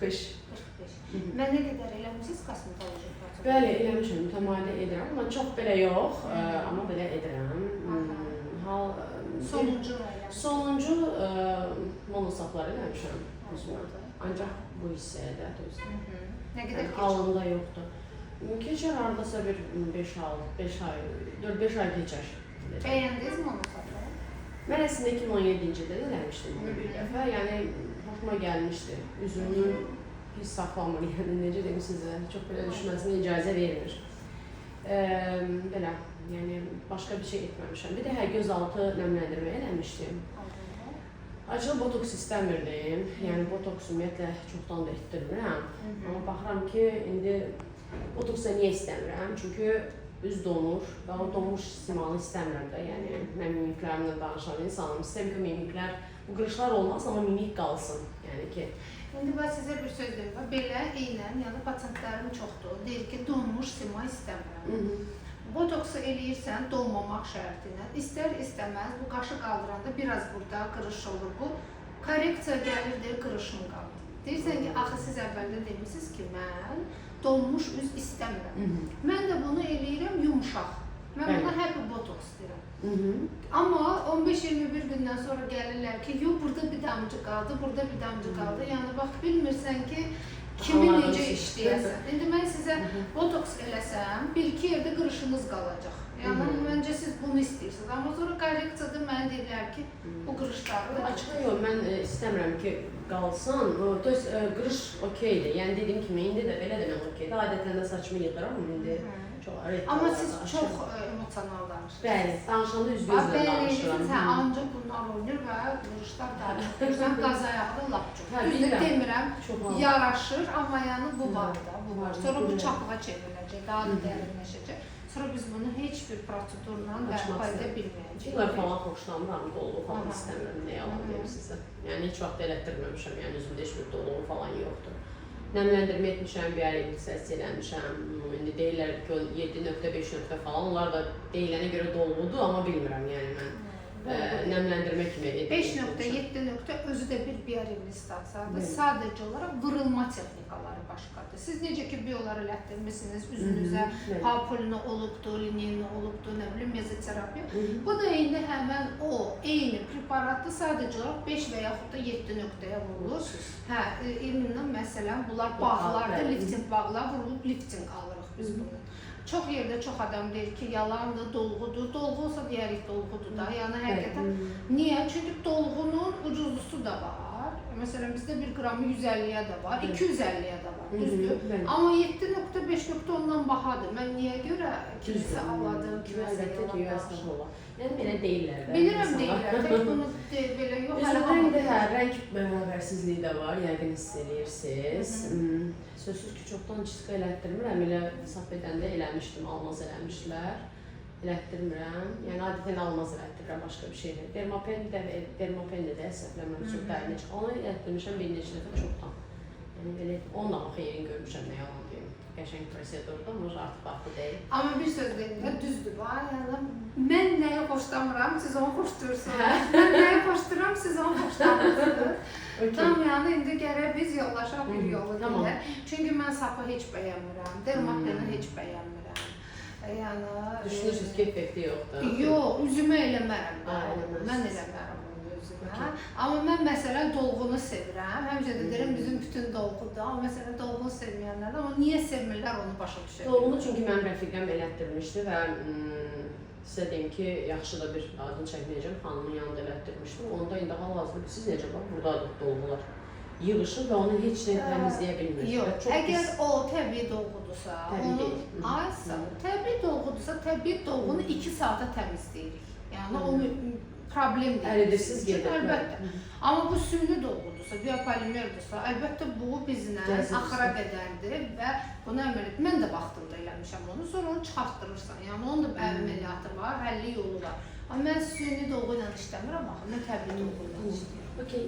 45. 45. Mən nə qədər eləmisiniz kosmetoloji prosedur? Bəli, eləmişəm, mütəmadi edirəm, amma çox belə yox, amma belə edirəm. Hal Sonuncu nə eləmisiniz? Sonuncu monosaplar eləmişəm üzümə. Ancaq bu hissəyə də, düzdür. Nə qədər Yəni, keçir? alnımda yoxdur. Keçər hardasa bir 5-6, 5 ay, 4-5 ay keçər. Bəyəndiniz monosapları? Mən əslində 2017-ci ildə də eləmişdim bunu bir dəfə. Yəni xoşuma gəlmişdi. Üzümü pis saxlamır, yəni necə deyim sizə, çox belə düşməsinə icazə vermir. Belə, yəni başqa bir şey etməmişəm. Bir də hə gözaltı nəmləndirmə eləmişdim. Açıq botoks istəmirdim. Yəni botoks ümumiyyətlə çoxdan da etdirmirəm. Amma baxıram ki, indi botoksa niyə istəmirəm? Çünki üz donur və o donmuş simanı istəmirəm də. Yəni mən mimiklərimlə danışan insanım. İstəyirəm ki, mimiklər, bu qırışlar olmasın, amma mimik qalsın. Yəni ki, İndi bax sizə bir söz deyim. Bax, belə eynən, yəni pasientlərim çoxdur. Deyir ki, donmuş sima istəmirəm. Botoksu eləyirsən donmamaq şərti ilə. İstər istəməz bu qaşı qaldıranda biraz burada qırış olur bu. Korreksiya gəlir deyir, qırışım qaldı. Deyirsən ki, axı siz əvvəldə demisiniz ki, mən donmuş üz istəmirəm. Mən də bunu eləyirəm yumşaq. Mən buna happy botoks deyirəm. Amma 15-21 gündən sonra gəlirlər ki, yox burada bir damcı qaldı, burada bir damcı qaldı. Yəni bax bilmirsən ki, kimi Anladım. necə işləyəsən. İndi mən sizə botoks eləsəm, bir-iki yerdə qırışınız qalacaq. Yəni məncə siz bunu istəyirsiniz. Amma sonra korreksiyada mənə deyirlər ki, bu qırışları Açığı yox, mən istəmirəm ki, qalsın. Töz qırış okeydir. Yəni dediyim kimi indi də belə də mən okeydir. Adətən də saçımı yığıram indi. Çox arı. Amma siz çox emosional danışırsınız. Bəli, danışanda üz Bax, gözlə belə danışıram. eləyirsən, sən ancaq bunlar oynayır və qırışlar daha çox. Görürsən, qaz ayağı da lap çox. Hə, Düzdür, bilirəm. demirəm, Çox var. yaraşır, amma yəni bu var da, bu var. Sonra bu Bilirəm. çapığa çevriləcək, daha da dərinləşəcək. Sonra biz bunu heç bir prosedurla Açmaq bərpa edə istəmirəm. bilməyəcəyik. Filler falan xoşlanmıram, qolluğu falan istəmirəm, nə yalan deyim sizə. Yəni heç vaxt elətdirməmişəm, yəni üzümdə heç bir doluğum falan yoxdur. Nəmləndirmə etmişəm, bir ellipsasiya eləmişəm. İndi deyirlər ki, o 7.5 nöqtə falan, onlar da deyilənə görə dolğudur, amma bilmirəm, yəni mən nəmləndirmə kimi edib. 5.7 nöqtə özü də bir biorevitalizasiyadır. Bəli. Sadəcə olaraq vurulma texnikaları başqadır. Siz necə ki biolar elətdirmisiniz üzünüzə, papulni olubdu, lineyni olubdu, nə bilim mezoterapiya. Bu da indi həmən o eyni preparatdır, sadəcə olaraq 5 və yaxud da 7 nöqtəyə vurulur. Hə, iminlə məsələn bunlar bağlardır, lifting bağlar vurulub lifting alırıq biz bunu. Çox yerdə çox adam deyir ki, yalandır, dolğudur. Dolğu olsa deyərik dolğudur da. Yəni həqiqətən niyə? Çünki dolğunun ucuzlusu da var. Məsələn bizdə 1 qramı 150-yə də var, 250-yə də var, düzdür? Amma 7.5 nöqtə ondan bahadır. Mən niyə görə kimisə aladım, kimisə Əlbəttə ki, yalan danışıram? estağfurullah. Yəni belə deyirlər də. Bilirəm insanlar. deyirlər, tək bunu belə yox, hələ Üzümdə hamı indi hə, rəng bərabərsizliyi də var, yəqin hiss eləyirsiniz. Sözsüz ki, çoxdan çiska elətdirmirəm, elə hesab edəndə eləmişdim, almaz eləmişdilər. Elətdirmirəm. Yəni adətən almaz elətdirirəm, başqa bir şey deyil. Dermapen də dermapen də səhvləmirəm, çox dərinə çıx. Onu elətdirmişəm bir neçə dəfə çoxdan. Yəni belə onunla amma xeyrini görmüşəm, nə yalan deyim. Qəşəng prosedurdur, amma artıq vaxtı deyil. Amma bir söz deyim də, düzdür bax. Yəni mən nəyi xoşlamıram, siz onu xoşlayırsınız. Mən nəyi xoşlayıram, siz onu xoşlamırsınız. Tam yəni indi gərək biz yollaşaq bir yolu ilə. Çünki mən sapı heç bəyənmirəm, dermapeni heç bəyənmirəm. Yəni Düşünürsünüz ki, effekti yoxdur? Yox, üzümə eləmərəm. Mən eləmərəm onu üzümə. Amma mən məsələn dolğunu sevirəm. Həmişə də deyirəm bizim bütün dolğudur. Amma məsələn dolğunu sevməyənlər də, amma niyə sevmirlər onu başa düşə bilmirəm. Dolğunu çünki mənim rəfiqəm elətdirmişdi və sizə deyim ki, yaxşı da bir adını çəkməyəcəm, xanımın yanında elətdirmişdim. Onda indi hal-hazırda siz necə bax, buradadır dolğular yığışır və onu heç nə təmizləyə bilmir. Yox, əgər o təbii dolğudursa, onu aysa, təbii dolğudursa, təbii dolğunu 2 saata təmizləyirik. Yəni o problem deyil. Əridirsiz gedir. Əlbəttə. Amma bu süni dolğudursa, biopolimerdirsə, əlbəttə bu bizlə axıra qədərdir və bunu əməliyyat. Mən də vaxtında eləmişəm onu, sonra onu çıxartdırırsan. Yəni onun da əməliyyatı var, həlli yolu var. Amma mən süni dolğu ilə işləmirəm axı, mən təbii dolğu ilə işləyirəm. Okay.